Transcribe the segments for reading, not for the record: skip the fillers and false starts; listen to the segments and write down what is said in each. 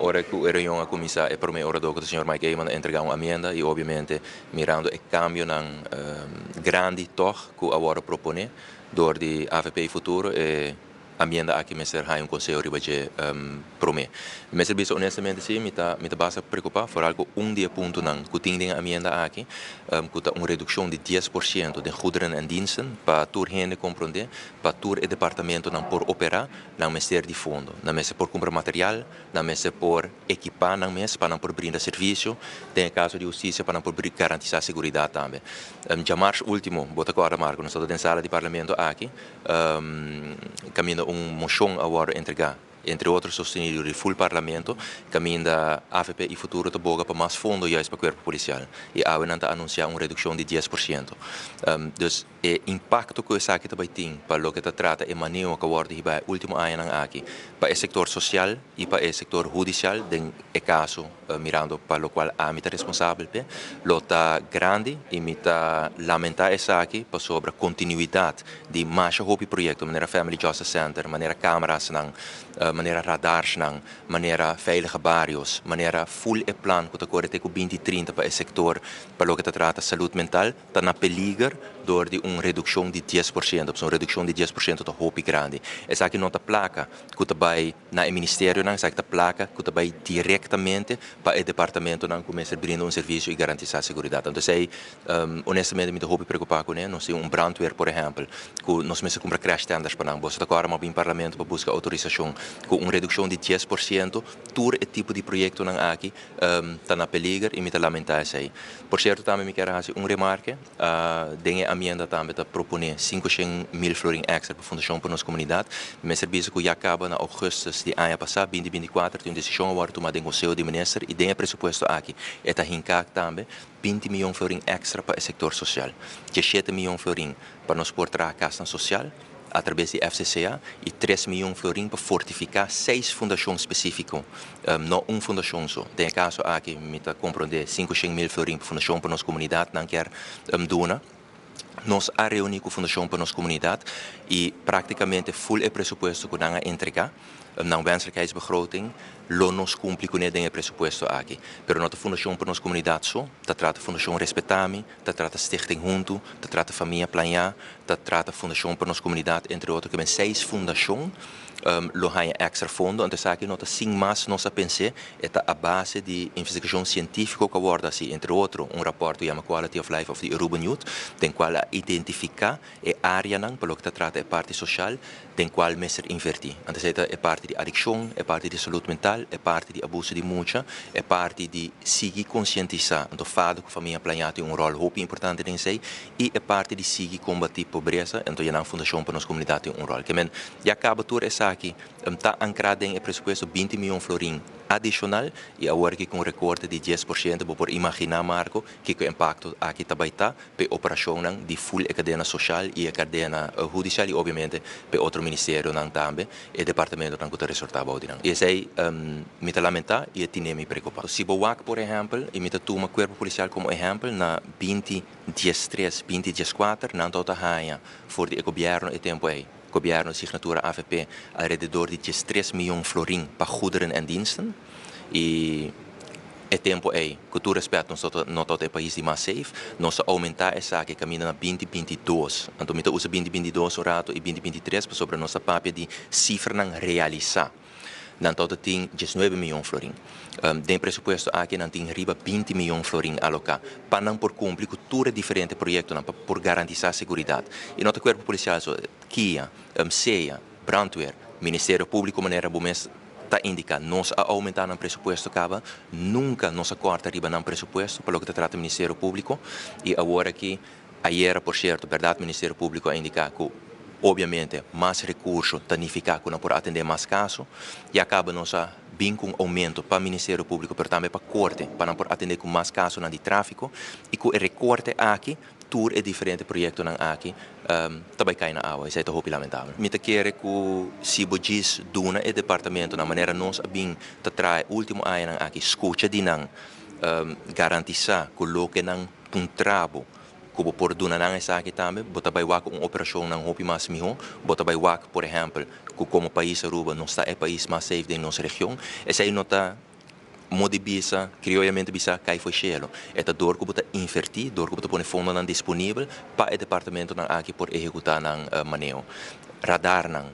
Ora cu e reunion a cuminsa, e prome orador cu ta señor Mike Eman a entrega un amienda y obviamente mirando e cambionan grandi toch cu a wordo propone door di avp y Futuro, e amienda aki mester haya un conseho riba dje prome. Mi mester bisa honestamente si, mi ta basta preocupa, vooral cu un di e puntonan cu tin den e amienda aki, cu ta un reduccion di 10% den goederen en diensten. Pa tur hende compronde, pa tur e departamentonan por opera, nan mester di fondo. Nan mester por cumpra material, nan mester por equipa nan mes pa nan por brinda servicio, den caso di husticia pa nan por garantisa seguridad tambe. Diamars ultimo, bo ta corda, Marco, nos den sala di parlamento aki, caminda un mocion a wordo entrega, entre otro sosteni di full parlamento, caminda AVP y Futuro ta boga pa mas fondo juist pa cuerpo policial. Y awe nan ta anuncia un reduccion di 10%. Dus e impacto cu esaki tambe tin pa loke ta trata e maneho cu a wordo hiba ultimo añanan aki pa e sector social y pa e sector hudicial, den e caso mirando pa locual ami ta responsabel pe, lo ta grandi y mi ta lamenta esaki pasobra continuidad di mas hopi proyecto manera Family Justice Center, manera camera's nan, manera radars nan, manera veilige barrios, manera full e plan cu ta core te cu 2030 pa e sector pa loke ta trata salud mental, ta na peliger door di un reduccion di 10%. Un reduccion di 10% ta hopi grandi. Esaki no ta placa cu ta bay na e ministerio nan, esaki ta placa cu ta bay directamente pa e departamento nan cu mester brinda un servicio y garantisa seguridad. Anto, esey, honestamente, mi ta hopi preocupa cu ne. Nos tin un brandweer, por ehempel, cu nos mester cumpra crash tenders pa nan. Bo ta corda, m'a bin parlamento pa busca autorisacion. Cu un reduccion di 10%, tur e tipo di proyecto nan aki ta na peliger y mi ta lamenta esey. Por cierto, tambe mi kier haci un remarke. Den e amienda tambe ta propone 500 mil florin extra pa Fundacion pa Nos Comunidad. Mester bisa cu ya caba na augustus di aña pasa, 2024, tin un decision a wordo tuma den Conseho di Minister y den e presupuesto aki e ta hinca tambe 20 miyon florin extra pa e sector social. 17 miyon florin pa nos por traha cas social a traves di FCCA y 3 miyon florin pa fortifica seis fundacion specifico, no un fundacion so. Den caso aki, mi ta compronde 500 mil florin pa Fundacion pa Nos Comunidad nan kier duna. Nos a reuni cu Fundacion pa Nos Comunidad y practicamente full e presupuesto cu nan a entrega, nan wenselijkheidsbegroting, lo nos cumpli cu e presupuesto aki. Pero no ta Fundacion pa Nos Comunidad so, ta trata Fundacion Respetami, ta trata Stichting Hunto, ta trata Famia Plania, ta trata Fundacion pa Nos Comunidad, entre otro, cu seis fundacion lo haya extra fondo. Anto esaki no ta sin mas nos a pensa, ta a base di investigacion cientifico cu a wordo haci, entre otro, un rapport cu yama Quality of Life of the Aruban Youth, den cual a identifica e areanan pa loke ta trata e parti social, den cual mester inverti. Anto e parti di adiccion, e parti di salud mental, e parti di abuso di mucha, e parti di sigui conscientisa, anto FADO cu Famia Plania tin un rol hopi importante den esey, y e parti di sigui combati pobresa, anto ya Fundacion pa Nos Comunidad tin un rol. Kiermen, ya caba tur esaki ta ancra den e presupuesto 20 miyon florin adicional y awor cu un recorte di 10%, bo por imagina, Marco, cu e impacto aki tambe ta pa operacion di full e cadena social y e cadena hudicial y obviamente pa otro ministerio nan tambe e departamento nan cu ta resorta bou di nan. Y esey mi ta lamenta y tin mi preocupa. Si bo wak, por ehempel, y mi ta tuma cuerpo policial como ehempel, na 2013, 2014, nan tabata haya for di gobierno e tempo ey, gobierno signatura AVP, alrededor di 3 miyon florin pa goederen en diensten. Y e tempo ey, cu tur respet, nos no ta e pais di mas safe, nos a aumenta esaki caminda na 2022. Anto, mi ta usa 2022 un rato y 2023, pasobra nos a papia di cifranan realisa. Nan tabata tin 19 miyon florin. Den presupuesto aki nan tin riba 20 miyon florin aloca pa nan por cumpli cu tur diferente proyecto pa por garantisa seguridad. Y no ta cuerpo policial so, KIA, SEA, brandweer, Ministerio Publico, manera bo mes ta indica, nos a aumenta e presupuesto caba, nunca nos a corta riba nan presupuesto pa loke ta trata Ministerio Publico. Y awor aki, ayera, por cierto, berdad, Ministerio Publico a indica cu obviamente mas recurso ta significa cu nan por atende mas caso. Y caba nos a bin cu un aumento pa Ministerio Publico, pero tambe pa corte, pa nan por atende cu mas caso di trafico. Y cu e recorte aki, tur e diferente proyecto nan aki tambe cay na awa. Esey ta hopi lamentabel. Mi ta kere cu si bo djis duna e departamento na manera nos a bin ta traha ultimo aña nan aki, scucha di nan, garantisa cu loke nan puntra bo, cu bo por duna nan esaki tambe, bo ta bay wak un operacion nan hopi mas miho, bo ta bay wak, por ehempel, cu como pais Aruba nos ta e pais mas safe den nos region. Esey no ta modi bisa, crioyamente bisa, cay for di cielo. E ta door cu bo ta inverti, door cu bo ta pone fondonan disponibel pa e departamentonan aki por ehecuta nan maneho. Radarnan,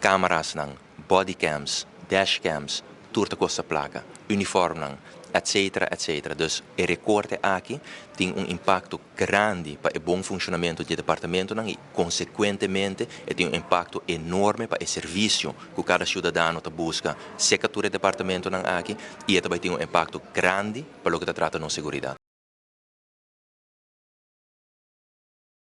camerasnan, bodycams, dashcams, tur ta costa placa, uniformnan, etc., etc. Dus e recorte aki tin un impacto grandi pa e bon funcionamento di departamentonan y consecuentemente tin un impacto enorme pa e servicio cu cada ciudadano ta busca serca tur departamentonan aki y tambe tin un impacto grandi pa loke ta trata nos seguridad.